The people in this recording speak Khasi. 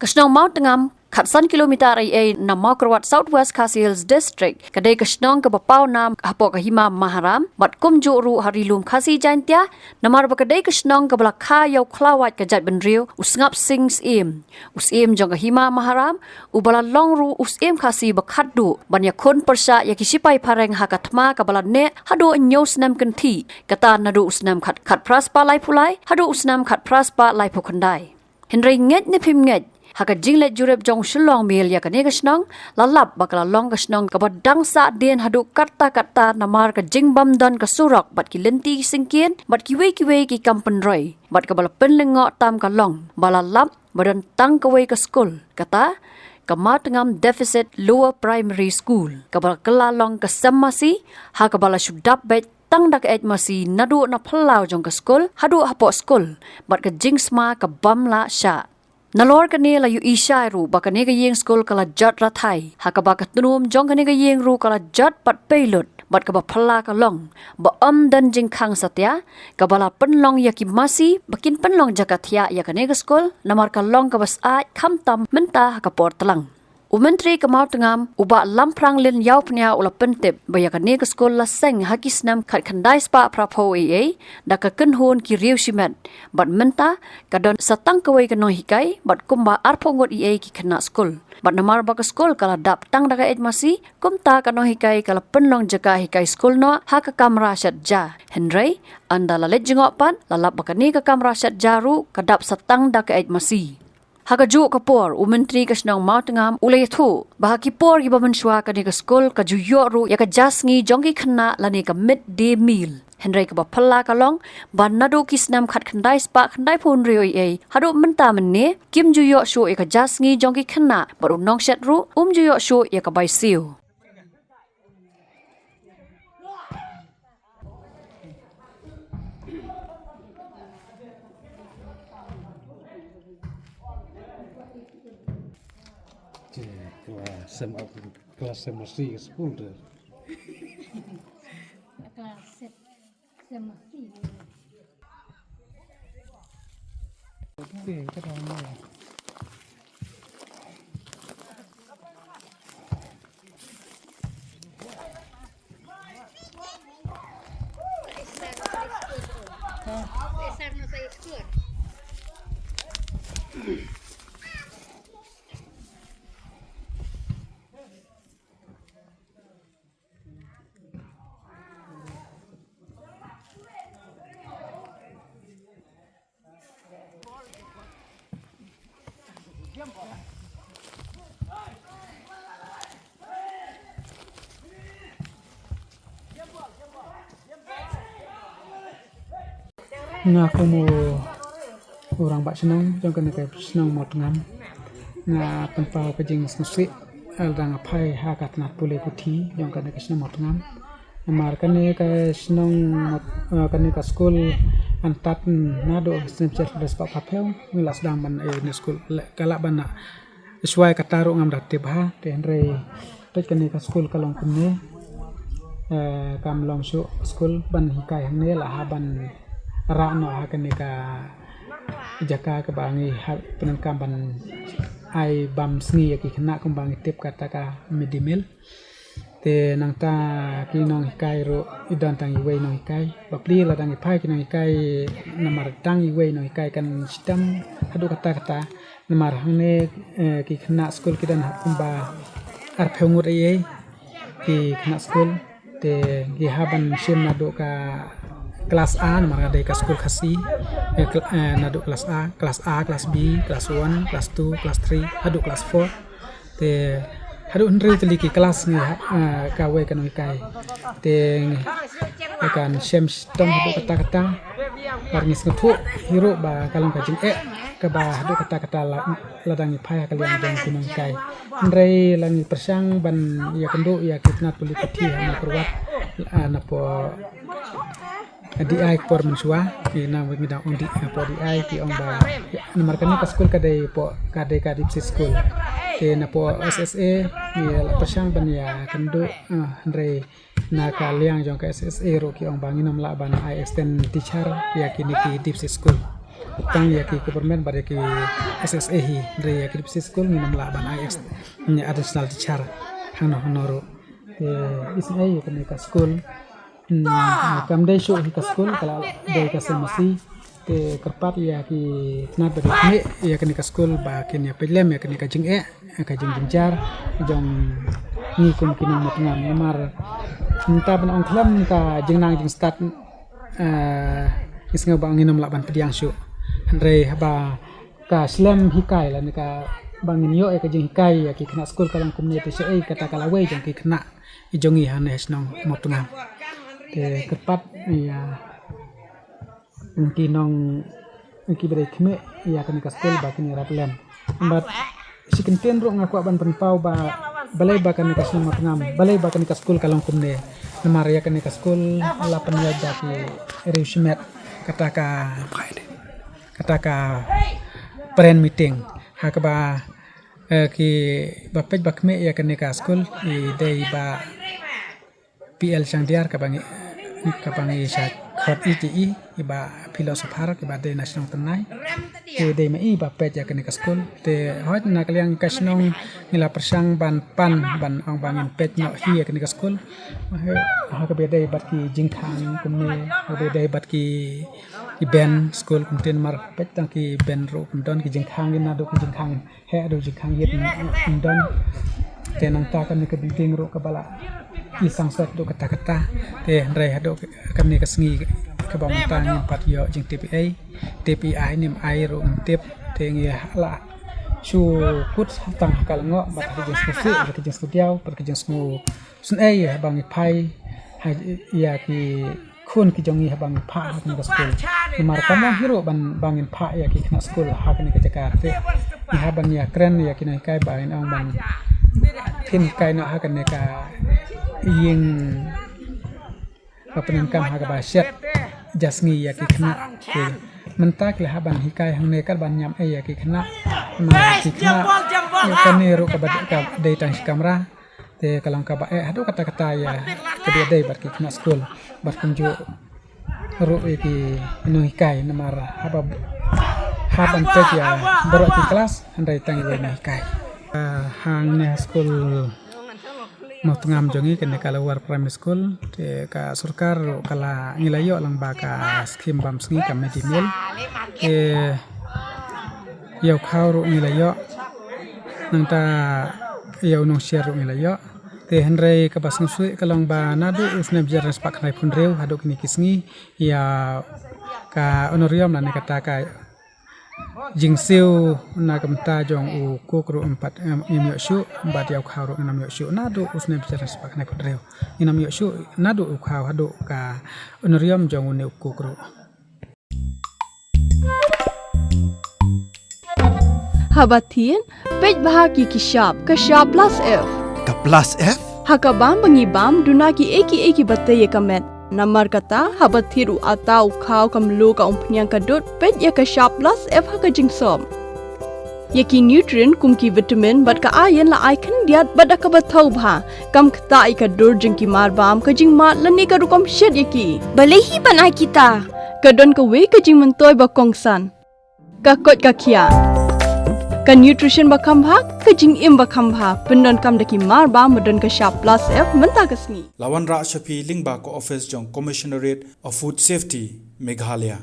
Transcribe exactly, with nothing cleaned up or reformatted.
Shnong Mawtngam, khatsan kilometer ei ei na Mawkyrwat, South West Khasi Hills District, ka dei ka shnong kaba paw nam hapoh ka Hima Maharam bad kumjuh ruh ha Ri Lum Khasi Jaintia, namar ba ka dei ka shnong kaba la kha ïa u khlawait ka jaitbynriew, u Sngap Sing Syiem, u syiem jong ka Hima Maharam, uba la long ruh u syiem Khasi ba khatduh ban ïakhun pyrshah ïa ki shipai phareng ha ka thma kaba la neh haduh hynñiew snem kynthih, kata naduh u snem khat, khatphra spah laiphew lai haduh u snem khatphra spah laiphew khyndai. Hynrei ngeit ne phim ngeit, ha ka jingleit jurip jong u Shillong Mail ïa kane ka shnong, la lap ba ka la long ka shnong kaba dang sahdien haduh katta katta namar ka jingbym don ka surok bad ki lynti syngkien bad kiwei kiwei ki kam pynroi, bad kaba la pynlyngngoh tam ka long ba la lap ba don tang kawei ka skul, kata ka Mawtngam Deficit Lower Primary School, kaba la kylla long ka sem masi, ha kaba la shu dap beit tang da ka eit masi naduh na phyllaw jong ka skul haduh hapoh skul, bad ka jingsma ka bym lah shah. Nalor kane la ïohi shai ruh ba kane ka ïing skul ka la jot rathai, ha kaba ka tnum jong kane ka ïing ruh ka la jot bad pei lut, bad kaba phylla ka long ba ym don jingkhang satia, kaba la pynlong ïa ki masi ba kin pynlong jaka thiah ïa kane ka skul, namar ka long kaba syaid khamtam mynta ha ka por tlang. U Myntri ka Mawtngam, u Bah Lamphrang Lin Ïawphnia, u la pyntip ba ïa kane ka skul la seng ha ki snem khatkhyndai spah phraphew ei ei da ka kynhun ki riew shimet, bad mynta ka don sa tang kawei ka nonghikai bad kumba arphew ngut ei ei ki khynnah skul. Bad namar ba ka skul ka la dap tang da ka eit masi, kumta ka nonghikai ka la pynlong jaka hikai skul noh ha ka kamra shet ja. Hynrei ynda la leit jngoh pat, la lap ba kane ka kamra shet ja ruh ka dap sa tang da ka eit masi. Ha kajuh ka por, u Myntri ka shnong Mawtngam u la ïathuh ba ha ki por kiba mynshuwa kane ka skul ka ju ïoh ruh ïa ka ja sngi jong ki khynnah lane ka midday meal. Hynrei kaba phylla ka long ba naduh ki snem khatkhyndai spah khyndaiphew hynriew ei ei haduh mynta mynne, kim ju ïoh shuh ïa ka ja sngi jong ki khynnah, bad u nongshet ruh um ju ïoh shuh ïa ka bai siew. Class sem, class sem masi school tu. Class sem, sem masi. Nga kum u rangbah shnong jong kane ka shnong Mawtngam, nga pynpaw ka jingsngewsih lada nga phai ha ka tnat pule puthi jong kane ka shnong Mawtngam. Namar kane ka shnong, eh, kane ka skul, antad naduh snem shispah phraphew ngi la sdang ban ai ne skul, ka lah ban na shuwa kata ruh ngam da tip ha, te hynrei peit kane ka skul ka long kumne. Eh, kam long shuh skul ban hikai hangne, la ha ban rah noh ha kane ka jaka kaba ngi hap pyndonkam ban ai bam sngi ïa ki khynnah kumba ngi tip kata ka midday meal. Te nangta ki nonghikai ruh i don tang iwei nonghikai. Bapli lada ngi phai ki nonghikai, namar tang iwei nonghikai kan shitom haduh katta katta. Namar hangne, eh, ki khynnah skul ki don hap kumba arphew ngut ei ei ki khynnah skul. Te ki hap ban shim naduh ka klas A, namar ka dei ka skul Khasi. Eh, kl-, eh, naduh klas A, klas A, klas B, klas one, klas two, klas three haduh klas four. Te haduh hynriew tylli ki klas ngi ha, eh, kawei ka nonghikai. Te ngi kan shem shitom haduh katta katta. Bad ngi sngewthuh hi ruh ba ka long ka jingeh kaba haduh katta katta la, lada ngi phai ha ka liang jong ki nonghikai. Hynrei la ngi pyrshang ban ïakynduh ïa ki tnat pule puthi ha Mawkyrwat, eh, napoh D I ka por mynshuwa, ki nang ngi dang ong D I, napoh D I ki ong ba namar kane ka skul ka dei poh, ka dei ka deficit school. Te napoh S S A ngi la pyrshang ban ïakynduh, eh, hynrei na ka liang jong ka S S A ruh ki ong ba ngin ym lah ban ai extend teacher ïa kine ki deficit school. Tang ïa ki government bad ïa ki S S A hi, hynrei ïa ki D P C school ngin ym lah ban ai ex-, additional teacher hangno hangno ruh. Te isynei ïa kane ka school, hmm, kam dei shuh hi ka school, ka la dei ka C M C. Te kyrpad ïa ki khynnah bad ki kmie ïa kane ka school ba kin ïa peit lem ïa kane ka jingeh, ka jingjynjar jong ngi kum ki nong Mawtngam, namar mynta ban ong khlem ka jingnang jingstad, eh, ngi sngew ba ngin ym lah ban pdiang shuh. Hynrei haba ka slem hikai lane kaba ngin ïoh ïa ka jinghikai ïa ki khynnah skul ka long kumne, te shaei kata ka lawei jong ki khynnah jong ngi hangne ha shnong Mawtngam. Te kyrpad ïa ki nong, ki ba dei kmie ïa kane ka skul ba kin ïarap lem. Bad shi kyntien ruh nga kwah ban pynpaw ba balei ba kane ka shnong Mawtngam, balei ba kane ka skul ka long kumne. Namar ïa kane ka skul la pynïaid da ki riew shimet, kata ka, kata ka parent meeting, ha kaba, eh, ki ba peit ba kmie ïa kane ka skul i dei i Bah P L Shangdiar, kaba ngi, kaba ngi sha khot i te i, i Bah Philosopher, kaba dei na shnong Tynnai. Te dei ma i ba peit ïa kane ka skul. Te hooid na ka liang ka shnong ngi la pyrshang ban pan, ban ong ba ngin peit noh hi ïa kane ka skul. Ha kaba dei bad ki jingkhang kumne, ha kaba dei bad ki, ki bench skul kumte, namar peit tang ki bench ruh ym don, ki jingkhang ïa naduh ki jingkhang heh haduh jingkhang ïit ym don. Te nangta kane ka building ruh kaba la i sangsot haduh katta katta. Te hynrei haduh kane ka sngi kaba mynta ngim pat ïoh jingtip ei. Tip ei ne em ei ruh ngim tip. Te ngi la shu kut tang ha ka lyngngoh bad ha ka jingsngewsih, bad ka jingsngewdiaw, bad ka jingsngew sngewsynei haba ngi phai ha ïa ki khun ki jong ngi haba ngi phah ha kane ka skul. Namar kam long hi ruh ban, ba ngin phah ïa ki khynnah skul ha kane ka jaka. Te ngi hap ban ïakren ïa ki nonghikai ba ngin ong ban pynhikai noh ha kane ka ïing ba pyndonkam ha kaba shet ja sngi ïa ki khynnah. Te mynta ki la hap ban hikai hangne, kat ban ñiam ei ïa ki khynnah. Namar ki khynnah, ïa kane ruh kaba dei tang shi kamra. Te ka long kaba eh haduh katta katta ïa kaba dei bad ki khynnah skul bad kumjuh ruh ïa ki nonghikai, namar haba, hap ban peit ïa baroh ki klas hynrei tang iwei nonghikai. Ah, hangne ha skul Mawtngam jong ngi, kane ka Lower Primary School, te ka sorkar ruh ka la, ngi la ïoh lang ba ka skim bam sngi, ka mid day meal. Te ïa u khaw ruh ngi la ïoh. Nangta ïa u nongsher ruh ngi la ïoh. Te hynrei kaba sngewsih ka long ba naduh u snem hajar khyndai spah khyndaiphew hynriew haduh kine ki sngi, ïa ka honorarium lane kata ka jingsiew na ka bynta jong u cook ruh em pat, em, ngim ïoh shuh, bad ïa u khaw ruh ngim ïoh shuh naduh u snem hajar khyndai spah khyndaiphew hynriew. Ngim ïoh shuh naduh u khaw haduh ka honorarium jong une u cook ruh. Haba thied, peit bha ïa ki shap, ka shap plus F. Ka plus F? Ha ka bam ba ngi bam, duna kiei kiei kiba tei ïa ka met. Namar kata, haba thied u atta, u khaw, ka mluh, ka umphniang, ka dud, peit ïa ka shap plus F ha ka jingsop. Ïa ki nutrient kum ki vitamin bad ka iron la ai khyndiat bad da kaba thaw bha. Kam ktah ïa ka dur jong ki marbam, ka jingmad lane ka rukom shet ïa ki. Balei hi ban ai kita? Ka don kawei ka jingmyntoi ba kongsan. Ka koit ka khiah. Ka nutrition ba kham bha, ka jingim ba kham bha. Pyndonkam da ki marbam ba don ka shap plus F mynta ka sngi. La wanrah sha phi lyngba ka office jong Commissionerate of Food Safety, Meghalaya.